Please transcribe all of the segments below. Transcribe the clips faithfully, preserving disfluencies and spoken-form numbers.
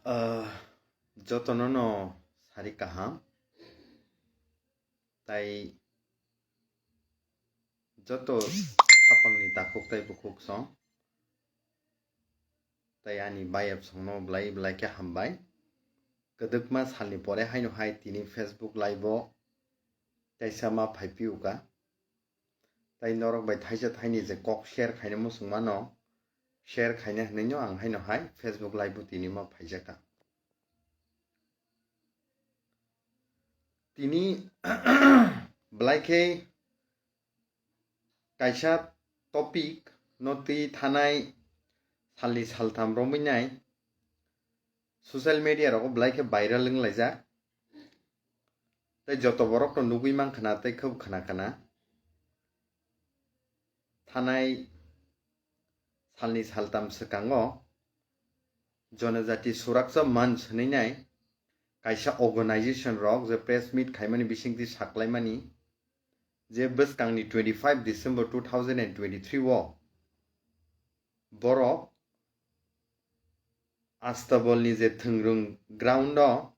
Ah, jotono no sari kaham. Tai joto khapangni takhuk tai bukhuk song. Tai ani bayap songno belai belai khe hambai. Kwdwkma salni pore haino hai tini Facebook live o kaisa ma phaiphiyuka. Tai norok bai thaisa thaini je kok share khaina muchung mano, share khaina hwnwi no ang haino hai Facebook live o tini ma phaijaka. Tini belai khe kaisa topic no twi thanai salni saltham romwi nai social media rogo belai khe viral wnglaijak. Tai joto borok no nugwi mankha na tai khub khna khna. Thanai salni saltham swkango Janajati Suraksha Manch hwnwi nai kaisa organization rok je press meet khaimani bisingtwi saklaimani je bwskangni twenty five December two thousand and twenty three o borok Astabolni je thwngrwng ground o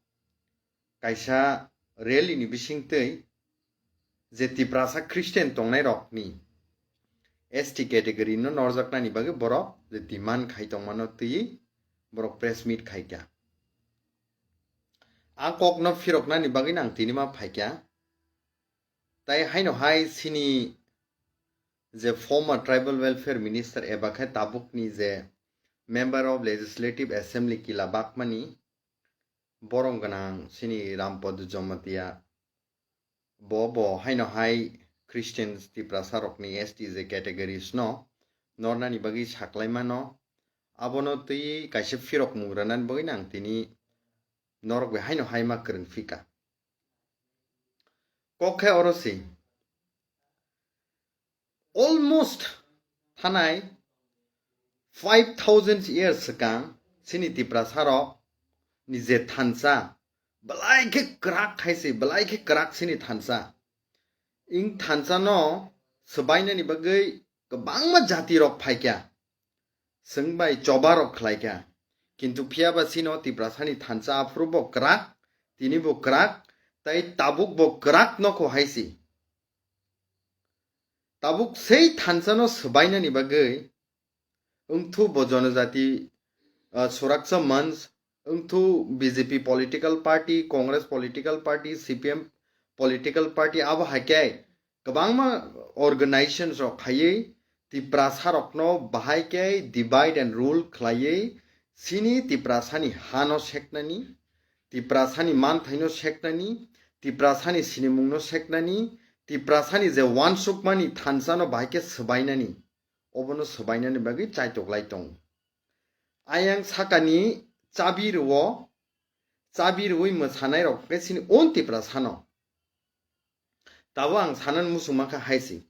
kaisa rally ni bisingtwi je Tiprasa Christian tongnai rokni S T category no norjaknani bagwi borok je demand khai tongmano twi borok press meet khaikha. A kokno phiroknani bagwi nang tini ma phaikha. Tai haino hai sini je former tribal welfare minister eba khe tabukni je member of legislative assembly kila bakmani borong gwnang sini Rampadu Jamatia bo bo haino hai Christian Tiprasa rokni S T je categories no nornani bagwi saklaimano abono twi kaisa phirok mung rwnani bagwi nang tini norok bai haino hai ma kwrwng phika. Kok khe oro si almost thanai five thousand years swkang sini Tiprasa rok ni je thansa belai khe kwrak khai se, belai khe kwrak sini thansa. Ing thansa no swbainani bagwi kwbangma jati rok phaikha. Swng bai choba rok khlaikha. Kintu phiyaba sino Tiprasani thansa aphuru bo kwrak, tini bo kwrak, tai tabuk bo kwrak nokho hai si. Tabuk sei thansa no swbainani bagwi wngthu bo Janajati, ah, Suraksha Manch, wngthu B J P political party, Congress political party, C P M political party, abo hai khe kwbangma organizations rok phaiwi Tiprasa rokno bahai khe divide and rule khlaiwi sini Tiprasani hano seknani, Tiprasani manthaino seknani, Tiprasani sinimungno seknani, Tiprasani je wansukmani thansano bahai khe swbainani, obono swbainani bagwi chaitok lai tongo. Ayang sakani chabi rwo, chabi rwui mwsanai rok khe sini on Tiprasano. Tabo ang sanan muchung mankha hai si.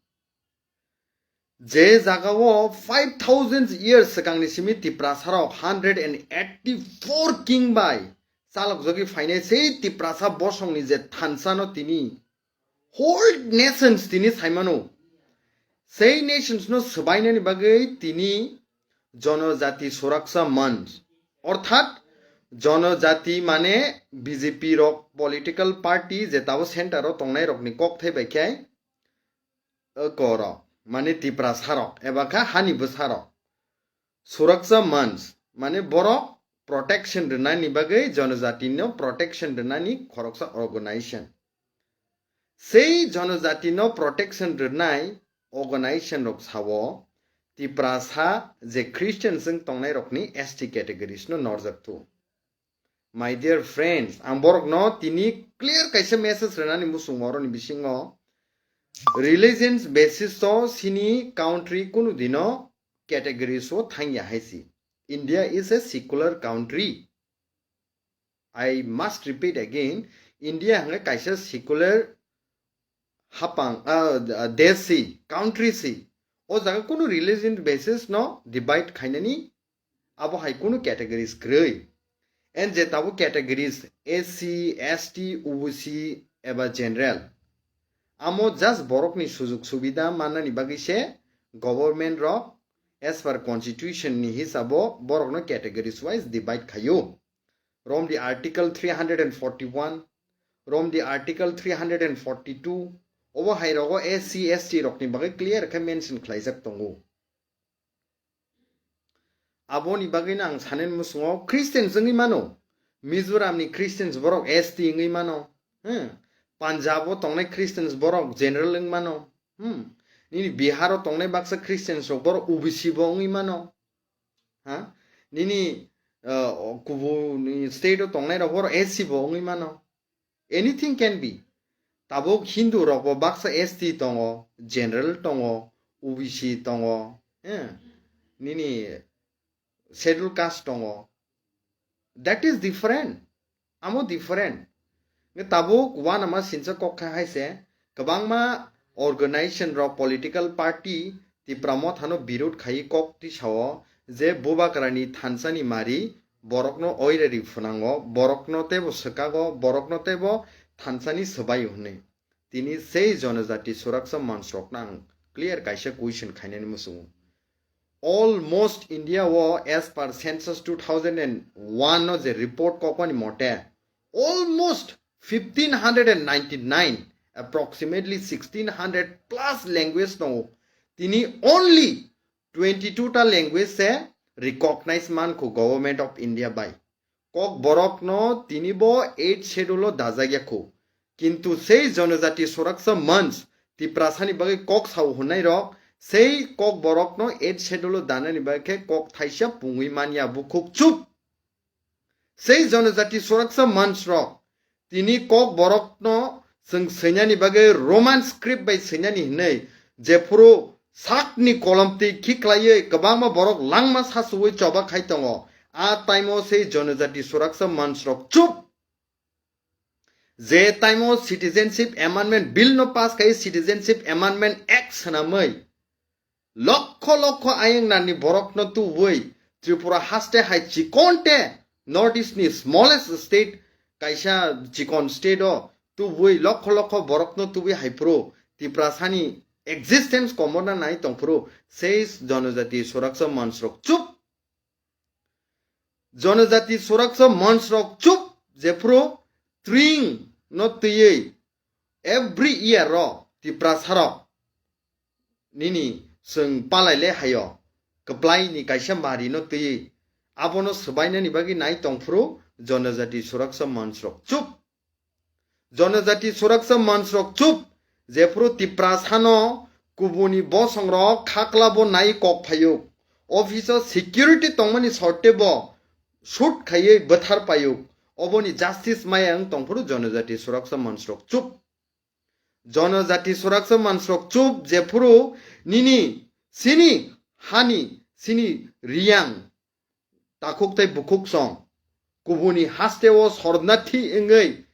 Je jagao five thousand years swkangni simi Tiprasarok hundred and eighty four king bai chalokjagwi phainai sei Tiprasa bosongni je thansano tini whole nations tini saimano. Sei nations no swbainani bagwi tini Janajati Suraksha Manch, orthat Janajati mane B J P rok political party je tabo center o tongnai rokni kokthai bai khe, eh, korok mane Tiprasa rok eba kha hani bwsa rok. Suraksha Manch mane borok protection rwnani bagwi Janajati no protection rwnani khoroksa organization. Sei Janajati no protection rwnai organization rok sao Tiprasa je Christian swng tongnai rokni S T categories no norjak thu. My dear friends, ang borok no tini clear kaisa message rwnani muchung oroni bisingo religions basis to sini country kunu dino categories o thangya hai si. India is a secular country. I must repeat again, India hwnga kaisa secular hapang, ah, desh si, country si. O jaga kunu religion basis no divide khainani abo hai kunu categories kwrwi. And je tabo categories S C, S T, O B C eba general. Amo just borokni sujug subida mannani bagwi se government rok as per constitution ni hisabo borokno categories wise divide khaio. Rom di Article three hundred and forty-one, Rom di Article three hundred and forty-two, obo hai rogo S C, S T rokni bagwi clear khe mention khlaijak tongo. Aboni bagwino ang sanani musungo Christians wngwi mano. Mizoramni Christians borok S T wngwi mano. Hmm. Punjabo tongnai Christians borok general wngwi mano. Hmm. Nini Biharo tongnai baksa Christians rok borok O B C bo wngwi mano. Ha? Nini, uh, kubuni state o tongnai rok borok S C bo wngwi mano. Anything can be. Tabuk Hindu rok bo baksa S T tongo, general tongo, O B C tongo, eh, nini schedule caste tongo. That is different. Amo different. Nge tabuk uanama sinsa kok kha hai se, kwbangma organization rok, political party Tipra Mothano birud khai kok tisao je Bubagrani thansani mari borokno oirari phunango, borokno teibo swkago, borokno teibo thansani swbaio hwnwi. Tini sei Jonojati Suraksa Manch rokno ang clear kaisa question khainani muchungo. Almost India o as per census two thousand and one no je report kokmani mote, almost fifteen hundred and ninety-nine, approximately sixteen hundred plus language tongo. Tini only twenty-two ta language se recognize mankho Government of India bai. Kokborokno tini bo eighth schedule o dajak ya kho. Kintu sei Jonojati Suraksa Manch Tiprasani bagwi kok sao hwnnairok sei Kokborokno eighth schedule o danani bagwi khe kok thaisa pungwi manya bukhuk chup. Sei Jonojati Suraksa Manch rok tini Kokborokno chwng swinani bagwi Roman script bai swinani hwnwi jephuru sakni kolomtwi khiklaiwi kwbangma borok langma sachuwi choba khai tongo. A time o sei Jonojati Suraksa Manch rok chup. Je time o Citizenship Amendment Bill no pass khai, Citizenship Amendment Act swnamwi lokho lokho ayang nani borokno tubui Tripura haste hai chikonte North East ni smallest state kaisa chikon state o tubui lokho lokho borokno tubui hai phuru Tiprasani existence komorna nai tongphuru sei Jonojati Suraksa Manch rok chup. Jonojati Suraksa Manch rok chup jephuru tring no twiwi every year ro Tiprasa rok nini chwng palai le hayo kwplai ni kaisa mari no twiwi abono swbainani bagwi nai tongphuru Jonojati Suraksa Manch rok chup. Jonojati Suraksa Manch rok chup, jephuru Tiprasano kubuni bosong rok khakla bo nai kok phayuk. Office o security tongmani sorte bo shoot khaiwi bwthar payuk. Oboni justice maya wng tongphuru Jonojati Suraksa Manch rok chup. Jonojati Suraksa Manch rok chup, jephuru nini sini hani sini riyang takhuk tei bukhuk song kubuni haste o sornathi wngwi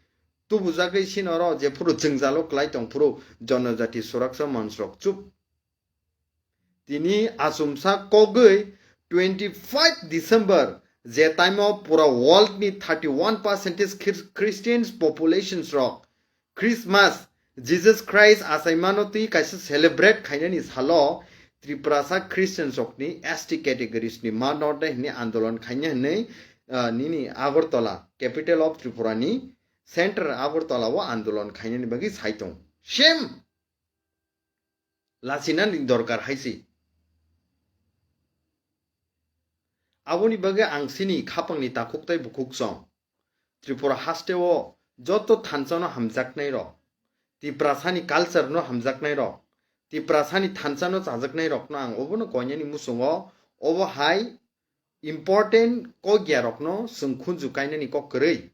tubujagwi sinoro jephuru jwngjalo kwlai tongphuru Jonojati Suraksa Manch rok chup. Tini achumsa kogwi twenty five December je time o pura world ni thirty one percentage Chris- Christians populations rok Christmas, Jesus Christ achaimano twi kaisa celebrate khainani salo Tiprasa Christians rokni S T categories ni ma norde hwnwi andolon khaina hwnwi, ah, nini Agartala, capital of Tripura ni center Agartala o andolon khainani bagwi saitung. Same lachinani dorkar hai se. Aboni bagwi ang chini khapangni takhuk tei bukhuk song. Tripura haste o joto thansa no hamjaknai rok, Tiprasani culture no hamjaknai rok, Tiprasani thansa no chajaknai rok no ang obono koinani muchungo obo hai important kokya rok no chwng khunju kainani kok kwrwi.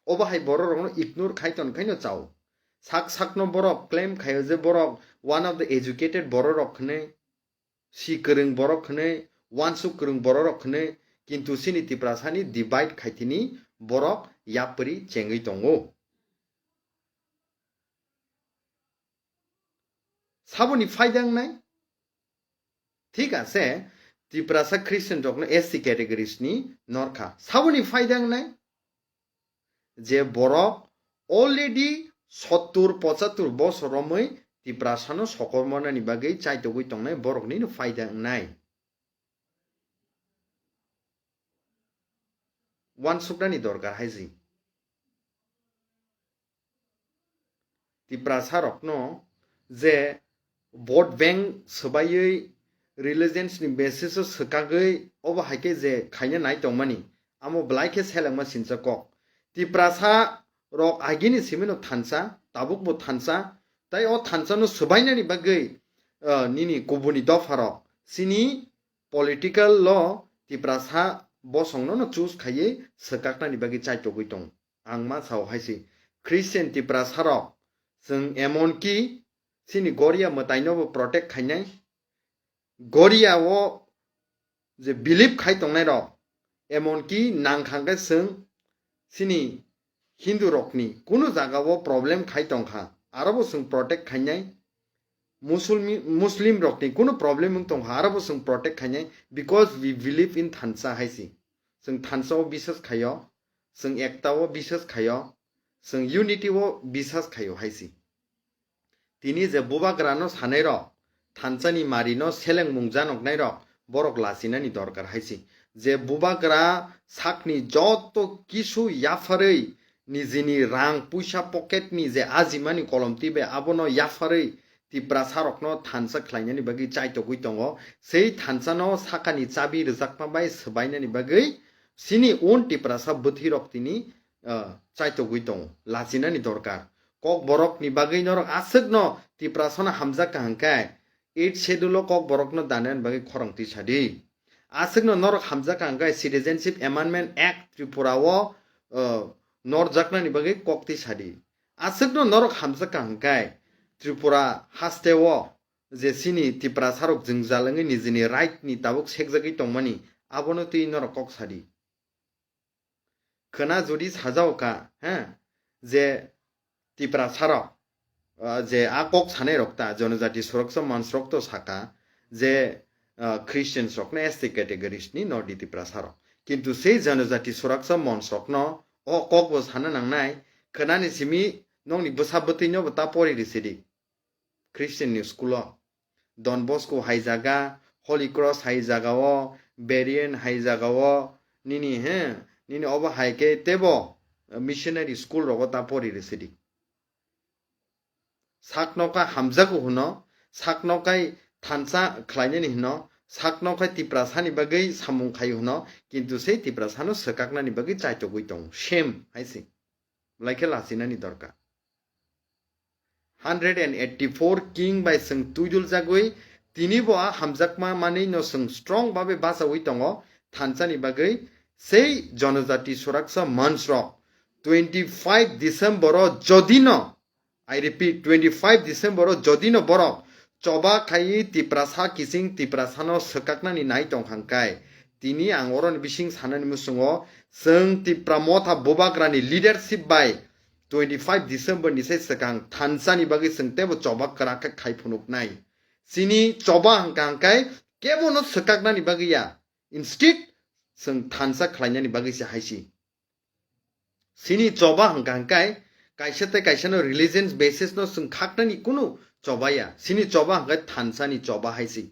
Obo hai borok rok no ignore khai ton khai no chao. Sak sak no borok claim khaio je borok one of the educated borok rok hwnwi. Si kwrwng borok hwnwi, uansuk kwrwng borok rok hwnwi, kintu chini Tiprasani divide khaitini borok yapri chengwi tongo. Saboni phaida wngnai? Thik ase, Tiprasa Christian rokno S C categories ni norkha. Saboni phaida wngnai? Je borok already sottur pochattur bosor romwi Tiprasano sokormanani bagwi chaitogwi tongnai boroknino phaida wngnai. uansuknani dorkar hai si. Tiprasa rokno je vote bank swbaiwi religions ni basis o swkagwi obo hai khe je khaina nai tongmani, amo belai khe selengma sinsa kok. Tiprasa rok agini simi no thansa, tabuk bo thansa, tai o thansa no swbainani bagwi, ah, nini kubuni dopha rok sini political lo Tiprasa bosongno no choose khaiwi swkaknani bagwi chaitogwi tongo. Ang ma sao hai si, Christian Tiprasa rok, chwng emonki chini Goria mwtaino bo protect khainai, Goria o je believe khai tongnai rok, emonki nang kha khe chwng chini Hindu rokni kunu jaga o problem khai tong kha, aro bo chwng protect khainai. Musulmi-, Muslim rokni kunu problem wng tong kha, aro bo chwng protect khainai, because we believe in thansa hai si. Chwng thansa o bisas khaio, chwng ekta o bisas khaio, chwng unity o bisas khaio hai si. Tini je bubagra no sanai rok, thansa ni mari no seleng mung janoknai rok, borok lachinani dorkar hai si. Je bubagra sakni joto kisu yapharwi nijini rang puisa pocket ni je ajimani kolom twi bai abono yapharwi Tiprasa rokno thansa khlainani bagwi chaitogwi tongo. Sei thansa no sakani chabi rwjakma bai swbainani bagwi sini un Tiprasa bwthwi rok tini, ah, chaitogwi tongo. Lachinani dorkar. Kokborok ni bagwi norok aswk no Tiprasa no hamjak ka hwnkhe eighth schedule o Kokborok no danani bagwi khorang twi sadi. Aswkno norok hamjakha hwnkhe Citizenship Amendment Act Tripura o, uh, norjaknani bagwi kok twi sadi. Aswkno norok hamjakha hwnkhe Tripura haste o je chini Tiprasa rok jwngjal wngwi nijini right ni tabuk sekjagwi tongmani, abono twi norok kok sadi. Khwna jodi sajao kha, he, je Tiprasa rok, ah, je a kok sanai rok ta, Jonojati Suraksha Manch rok to saka je, ah, Christians rok no S T categories ni no di Tiprasa rok. Kintu sei Jonojati Suraksha Manch rok no o kok bo sana nangnai, khwnani simi nokni bwsa bwtwi no bo ta pori rwsidi. Christian ni school o, Don Bosco hai jaga, Holy Cross hai jaga o, Berean hai jaga o, nini, he, nini obo hai khe tebo missionary school rogo ta pori rwsidi. Sakno kha hamjago hwno, sakno khai thansa khlainani hwno, sakno khai Tiprasa ni bagwi samung khai hwno, kintu sei Tiprasa no swkaknani bagwi chaitogwi tongo. Shame hai se. Belai khe lachinani dorkar. Hundred and eighty-four king bai chwng twiduljagwi tini bo a hamjakma manwi no chwng strong babe bachawi tongo thansa ni bagwi. Sei Jonojati Suraksha Manch rok twenty-five December o jodi no, I repeat, twenty-five December o jodi no borok choba khaiwi Tiprasa kiching Tiprasa no swkaknani nai tong kha hwnkhe, tini ang oroni bising sanani muchungo chwng Tipra Motha Bubagrani leadership bai twenty-five December ni sai swkang thansa ni bagwi chwng teibo choba kwrak khe khai phunuknai. Chini choba hwnkha hwnkhe kebo no swkaknani bagwi ya, instead chwng thansa khlainani bagwi se hai si. Chini choba hwnkha hwnkhe kaisa tei kaisa no religion basis no chwng khaknani kunu choba ya. Chini choba hwnkhe thansa ni choba hai si.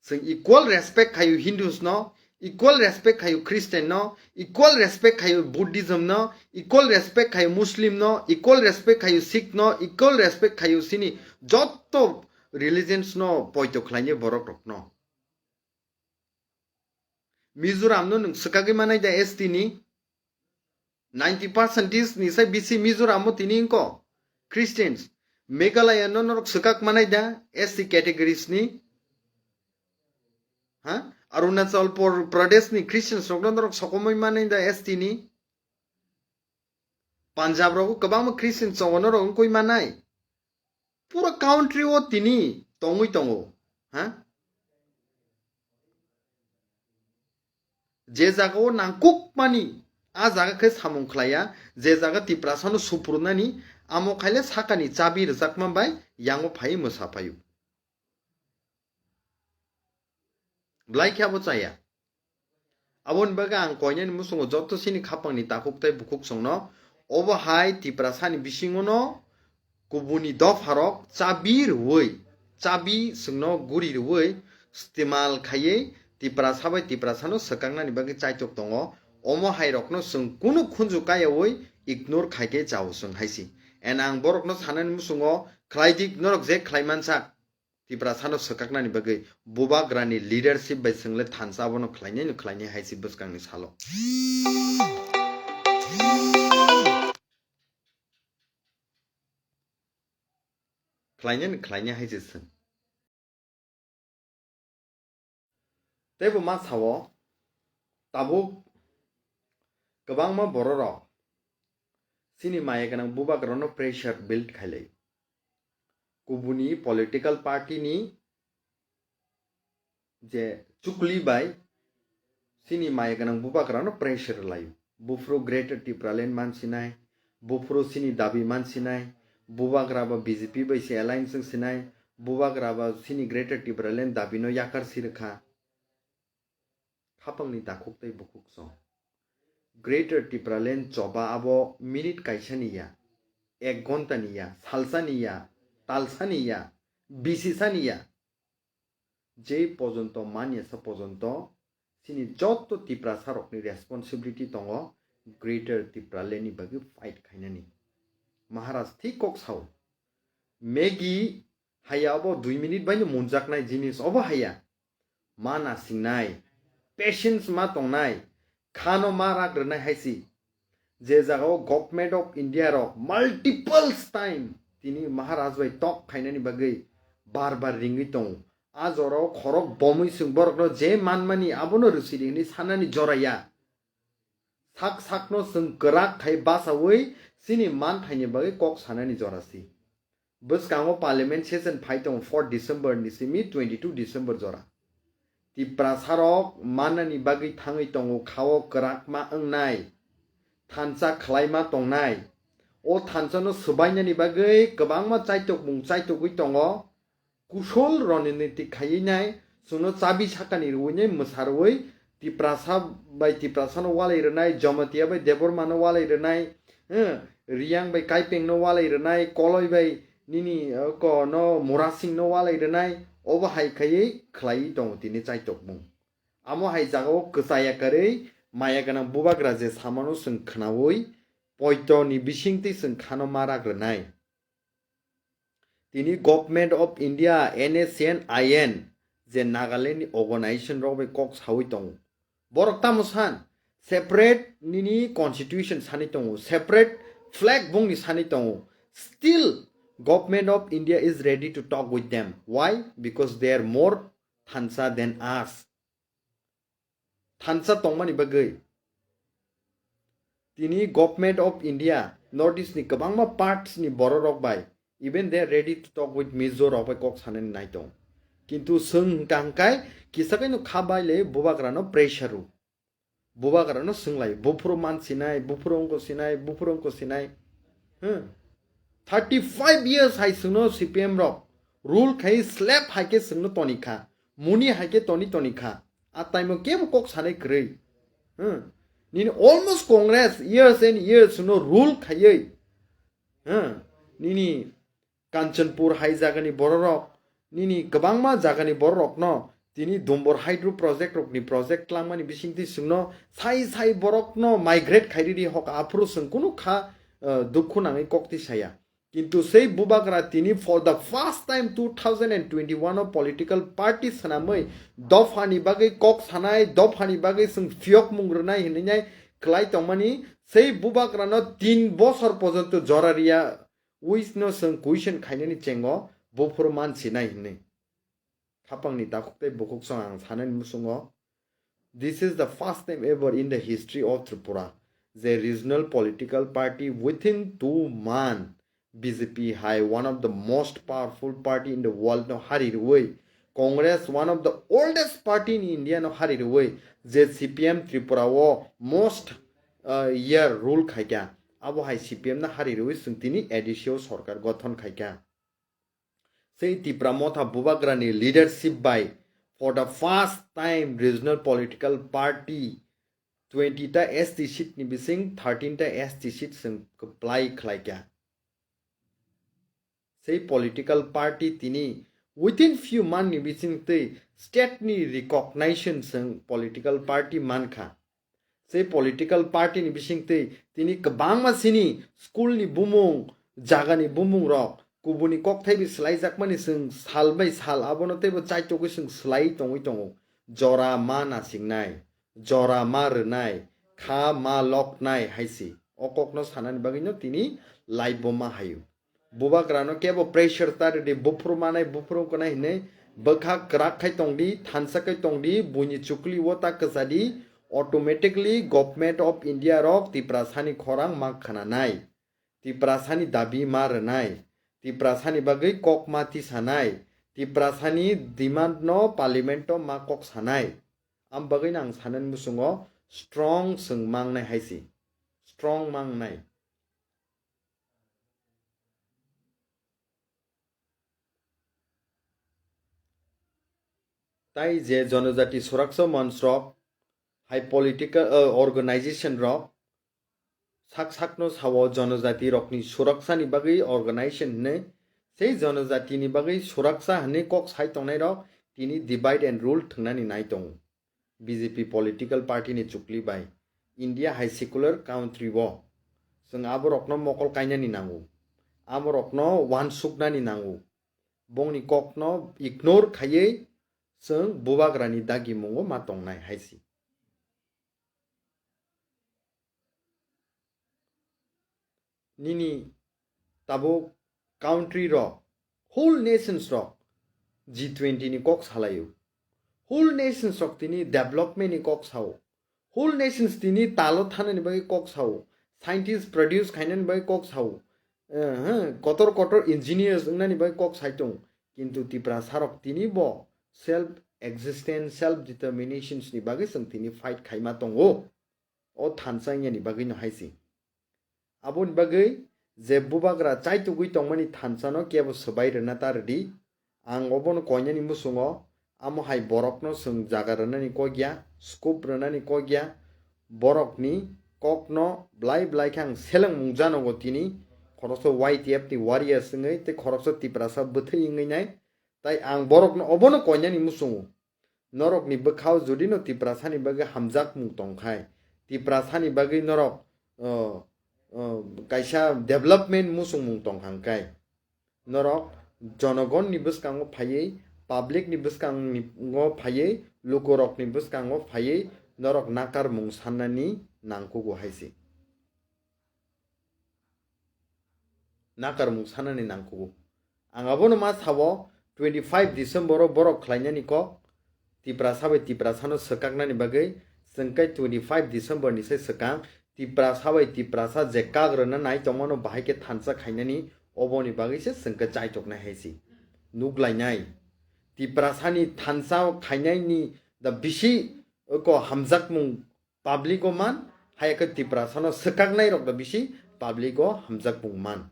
Chwng equal respect khaio Hindus no, equal respect khaio Christian no, equal respect khaio Buddhism no, equal respect khaio Muslim no, equal respect khaio Sikh no, equal respect khaio chini jotto religions no poito khlainai borok rok no. Mizoram no nwng swkagwi manai da S T ni? Ninety percentage ni sai bisi Mizoram o tini wngko Christians. Meghalaya no norok swkak manai da S T categories ni? Ha? Arunachal Por-, Pradesh ni Christians rok no norok sokomoi manai da S T ni? Punjab rogo kwbangma Christian chongo norok wngkoi manai. Pura country o tini tongwi tongo. Ha? Je jaga o nangkukmani, a jaga khe samung khlaiya, je jaga Tiprasa no suprunani, amo khaile sakani chabi rwjakma bai yango phai mwsa phaio. Belai khe abo chaya. Aboni bagwi ang koinani muchungo joto chini khapangni takhuk tei bukhuk songno obo hai Tiprasani bisingono kubuni dopharok chabi rwui, chabi chwngno guri rwui, istimal khaiwi Tiprasa bai Tiprasano swkaknani bagwi chaitok tongo. Omo hairokno chwng kunu khunju kayaui ignore khaikhe chao chwng haisi. And ang borokno sanani muchungo khlai di, norok je khlai mansak, Tiprasano swkaknani bagwi Bubagrani leadership bai chwngle thansa abono khlainai no khlainai haisi bwskangni salo. Khlainai no khlainai haisi chwng. Teibo ma sao, tabuk kwbangma bororok chini maya gwnang Bubagrano pressure build khailai. Kubuni political party ni je chukli bai chini maya gwnang Bubagrano pressure laio. Buphuru Greater Tipraland mansinai, buphuru chini dabi mansinai, Bubagra ba B J P bai se alliance wngsinai, Bubagra ba chini Greater Tipraland dabino yakar sirikha. Khapangni takhuk tei bukhuk song. Greater Tipraland choba abo minute kaisani ya, ek ghonta ni ya, salsa ni ya, talsa ni ya, bisisa ni ya. Je pojonto manya sa pojonto chini jotto Tiprasa rokni responsibility tongo Greater Tipraland ni bagwi fight khainani. Maharaj thik kok sao. Maggie haya obo dui minute bai no munjaknai jinis obo haya. Ma nasingnai, patience ma tongnai, khano ma rak rwnai haisi. Je jagao Government of India rok multiple time tini Maharaj bai tok khainani bagwi bar bar ringwi tongo. A jorao khorok bomwi chwng borokno je manmani abono rwsiri hwnwi sanani jora ya. Sak sakno chwng kwrak khai bachaui chini manthaini bagwi kok sanani jora si. Bwskango parliament session phai tongo four December ni simi twenty two December jora. Tiprasarok mannani bagwi thangwi tongo khao kwrakma wngnai, thansa khlaima tongnai. O thansano swbainani bagwi kwbangma chaitokmung chaitogwi tongo. Kusol roninitik khaiwi nai, chwngno chabi sakani rwui nai mwsarwi, Tiprasa bai Tiprasano walai rwnai, Jamatia bai Debbarmano walai rwnai, eh, Riyang bai Kaipengno walai rwnai, Koloi bai nini, eh, ko no Murasingno walai rwnai, obo hai khaiwi khlaiwi tongo tini chaitokmung. Amo hai jagao kwchaya karwi maya gwnang Bubagra je samano chwng khnaui, poito ni bisingtwi chwng khano ma rak rwnai. Tini Government of India, N S C N I N, je Nagaland ni organization rok bai kok saui tongo. Borok tamo san, separate nini constitution sani tongo, separate flag bongni sani tongo. Still, Government of India is ready to talk with them. Why? Because they are more thansa than us. Thansa tongmani bagwi tini Government of India North East ni kwbangma parts ni bororok bai even they are ready to talk with Mizo rok bai kok sanani nai tong. Kintu swng hwnkha hwnkhe kisa kaino kha bai le Bubagrano pressure o. Bubagrano swng lai, buphuru man sinai, buphuru wngko sinai, buphuru wngko sinai. Hmm. Thirty five years hai chwngno C P M rok rule khai slap hai khe chwngno toni kha, muni hai khe toni toni kha. A time o kebo kok sanai kwrwi. Hmm. Nini almost Congress years and years no rule khaiwi. Hmm. Nini Kanchanpur hai jagani bororok, nini kwbangma jagani bororokno tini Dumbur Hydro Project rokni project tlangmani bisingtwi chwngno sai sai borokno migrate khairidi hok aphuru chwng kunu kha, eh, dukhu nangwi koktwi saya. Kintu sei Bubagra tini for the first time two thousand and twenty-one o political party swnamwi dophani bagwi kok sanai, dophani bagwi chwng phiyokmung rwnai hinwi nai kwlai tongmani sei Bubagrano tin bosor pojonto jora riya. Uisno chwng question khainani chengo buphuru man sinai hinwi. Khapangni takhuk tei bukhuk song ang sanani muchungo. This is the first time ever in the history of Tripura je regional political party within two month B J P hai one of the most powerful party in the world no hari rwui, Congress one of the oldest party in India no hari rwui, je C P M Tripura o most, uh, year rule khaikha, abo hai C P M no hari rwui chwng tini A D C o sorkar gothon khaikha. Sei Tipra Motha Bubagrani leadership bai for the first time regional political party twenty ta S T seat ni bising thirteen ta S T seat chwng kwplai khlaikha. Sei political party tini Within few month ni bisingtwi state ni recognition chwng political party mankha. Sei political party ni bisingtwi tini kwbangma chini school ni bumung, jaga ni bumung rok kubuni kokthai bai swlaijakmani chwng sal bai sal abono teibo chaitogwi chwng swlaiwi tongwi tongo. Jora ma nasingnai, jora ma rwnai, kha ma loknai hai se. O kokno sanani bagwino tini live bo ma haio. Bubagrano kebo pressure ta rwdi, buphuru manai, buphuru wngnai hinwi bwkha kwrak khai tongdi, thansa khai tongdi, buini chukli o ta kwchadi, automatically Government of India rok Tiprasani khorang ma khwnanai, Tiprasani dabi ma rwnai, Tiprasani bagwi kok ma tisanai, Tiprasani demand no Parliament o ma kok sanai. Am bagwino ang sanani muchungo strong chwng mangnai hai se, strong mangnai. Tai je Jonojati Suraksa Manch rok hai political, uh, organization rok sak sakno sao Jonojati rokni suraksani bagwi organization hinwi, sei Jonojatini bagwi suraksa hinwi kok sai tongnai rok tini divide and rule thwngnani nai tongo. B J P political party ni chukli bai India hai secular country o chwng aborokno mokol kainani nango, aborokno uansuknani nango, bongni kokno ignore khaiwi chwng bubagrani dagimungo ma tongnai hai se. Nini tabuk country rok, whole nations rok G twenty ni kok salaio. Whole nations rok tini development ni kok sao. Whole nations tini talo thanani bagwi kok sao. Scientist produce khainani bagwi kok sao. Eh, kotor kotor engineers wngnani bagwi kok sai tong. Kintu Tiprasa rok tini bo self existence, self determinations ni bagwi chwng tini fight khaima tongo. O thansa wngyani bagwi no hai se. Aboni bagwi je bubagra chaitugwi tongmani thansano kebo swbai rwna ta rwdi. Ang obono koinani muchungo, amo hai borokno chwng jaga rwnani kok ya, scope rwnani kok ya. Borokni kokno blai blai khe ang selengmung janogo tini, khoroksa Y T F ni warriors wngwi tei khoroksa Tiprasa bwthwi wngwi nai. Tai ang borokno obono koinani muchungo. Norokni bwkhao judino Tiprasani bagwi hamjakmung tongkhai, Tiprasani bagwi norok, o, o, kaisa development muchungmung tongkha hwnkhe, norok jonogonni bwskango phaiwi, public ni bwskango phaiwi, lukurokni bwskango phaiwi norok nakarmung sannani nangkugo hai se. Nakarmung sanani nangkugo. Ang abono ma sao, twenty five December o borok khlainani kok, Tiprasa bai Tiprasano swkaknani bagwi, chwng khe twenty five December ni sai swkang, Tiprasa bai Tiprasa je kak rwna nai tongmano bahai khe thansa khainani, oboni bagwi se chwng khe chaitoknai hai se. Nuglainai. Tiprasani thansa khainaini da bisi ko hamjakmung public o man, hai khe Tiprasano swkaknai rok da bisi public o hamjakmung man.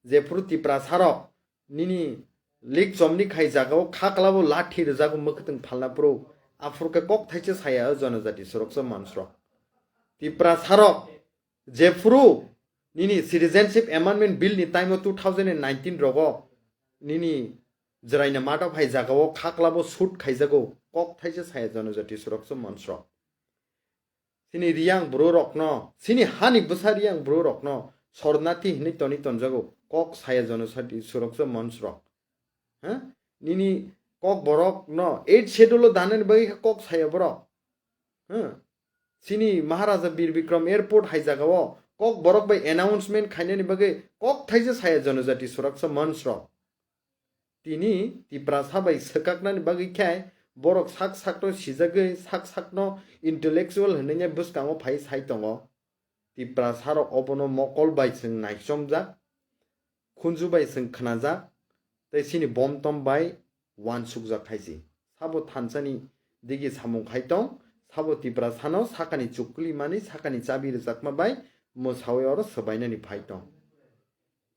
Jephuru Tiprasa rok nini lik chomni khai jagao kha kwlabo lathi rwjago mwkhwtwng phalna phuru, aphuru khe kok thaisa saya o Jonojati Suraksa Manch rok. Tiprasa rok jephuru nini Citizenship Amendment Bill ni time o two thousand and nineteen rogo nini jwraina mato phai jagao kha kwlabo shoot khaijago, kok thaisa saya Jonojati Suraksa Manch rok. Chini Riyang bru rokno, chini hani bwsa Riyang bru rokno Sornathi hinwi toni tonjago, kok saya Jonojati Suraksa Manch rok. Ha? Nini kok borok no eight schedule o danani bagwi khe kok saya borok. Ha? Chini Maharaja Bir Bikram Airport hai jagao kok borok bai announcement khainani bagwi kok thaisa saya Jonojati Suraksa Manch rok. Tini Tiprasa bai swkaknani bagwi khe borok sak sakno sijagwi, sak sakno intellectual hinwi bwskango phai sai tongo. Tiprasa rok obono mokol bai chwng naichomjak, khunju bai chwng khnajak, tei chini bomtom bai uansukjak hai se. Sabo thansani digi samung khai tong, sabo Tiprasano sakani chukli mani sakani chabi rwjakma bai mwsawi oro swbainani phai tong.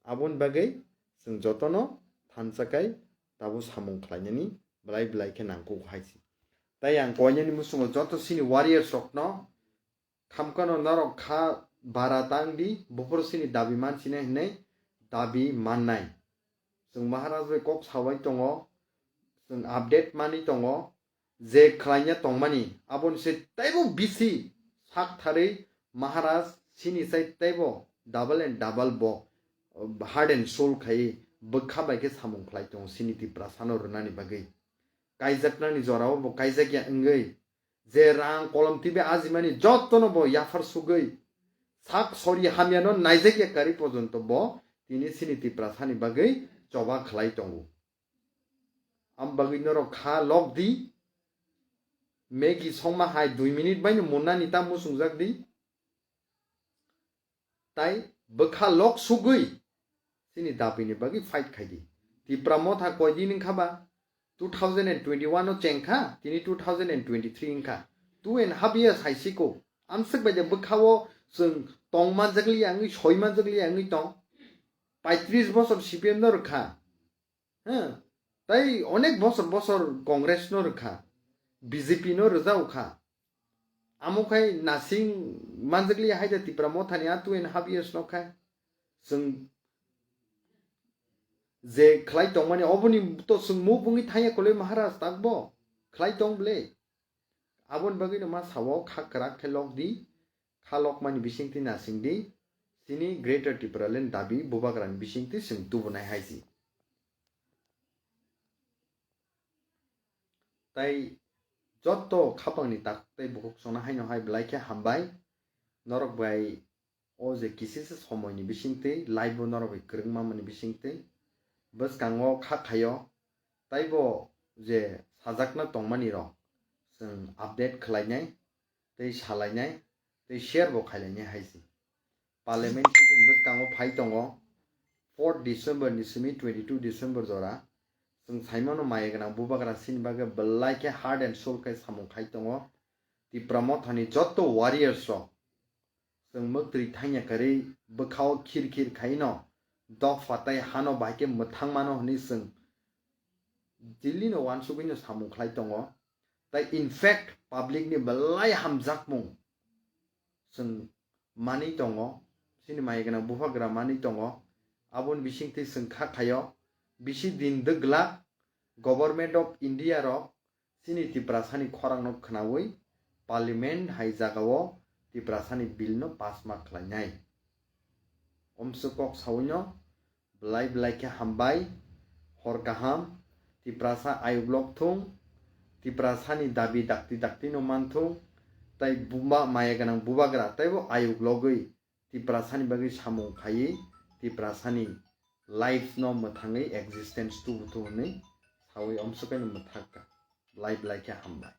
Aboni bagwi chwng jotono thansa kai tabuk samung khlainani belai belai khe nangkuk hai se. Tai ang koinani muchungo joto chini warriors rokno khamkano norok kha bara tang di, buphuru chini dabi mansinai hinwi dabi mannai. Chwng Maharaj bai kok sawai tongo, chwng update mani tongo, je khlaina tongmani, aboni se teibo bisi sak tharwi Maharaj sini sai teibo double and double bo, uh, heart and soul khai bwkha bai khe samung khlai tongo sini Tiprasano rwnani bagwi. Kaijaknani jorao bo kaijakya wngwi, je rang kolom twiwi ajimani jotono bo yaphar sugwi, sak sori hamyano naijakya kari porjonto bo tini sini Tiprasani bagwi choba khlai tongo. Am bagwi norok kha lok di, Maggie songma hai dui minute baino munnani ta muchungjak di. Tai bwkha lok sugwi chini dabini bagwi fight khai di. Tipra Motha koi din wngkha ba? Two thousand and twenty-one o cheng kha, tini two thousand and twenty-three wngkha. Two and half years hai siko. Amswk bai de bwkha o chwng tong manjak liya wngwi, soi manjak liya wngwi tong. Paitris bosor C P M no rwkha. Huh? Tai onek bosor bosor Congress no rwkha, B J P no rwjak kha. Amo khai nasing manjak liya hai da Tipra Mothani a two and half years no khai. Chwng je khlai tongmani oboni to chwng move wngwi thangya koloi Maharaj takbo khlai tong ble. Aboni bagwino ma sao kha kwrak khe lok di, kha lokmani bisingtwi nasing di, chini Greater Tipraland dabi bubagrani bisingtwi chwng tubunai hai si. Tai jotto khapangni takhuk tei bukhuk songna haino hai belai khe hambai. Norok bai o je kisisa somoini bisingtwi live o norok bai kwrwngma mani bisingtwi bwskango kha khaio, taibo je sajakna tongmani rok chwng update khlainai tei salainai tei share bo khailainai hai se. Parliament season bwskango phai tongo, fourth December ni simi twenty two December jora. Chwng saimano maya gwnang bubagra sini bagwi belai khe heart and soul khe samung khai tongo. Tipra Mothani jotto warriors rok chwng mwktwi thangya kwrwi bwkhao khir khir khaino dopha tai hano bahai khe mwthang mano hwnwi chwng Delhi no uansugwino samung khlai tongo. Tai in fact public ni belai hamjakmung chwng manwi tongo, chini maya gwnang bubagra manwi tongo. Aboni bisingtwi chwng kha khaio bisi din dwglak Government of India rok chini Tiprasani khorangno khwnawi Parliament hai jagao Tiprasani bill no pass ma khlainai. Omswk kok sawino belai belai khe hambai, hor kaham, Tiprasa ayuk lok thung, Tiprasani dabi dakti dakti no man thung, tai buma maya gwnang bubagra taibo ayuk logwi Tiprasani bagwi samung khaiwi Tiprasani life no mwthangwi existence tubu thung hwnwi sawi omswk no mwthak kha. Belai belai khe hambai.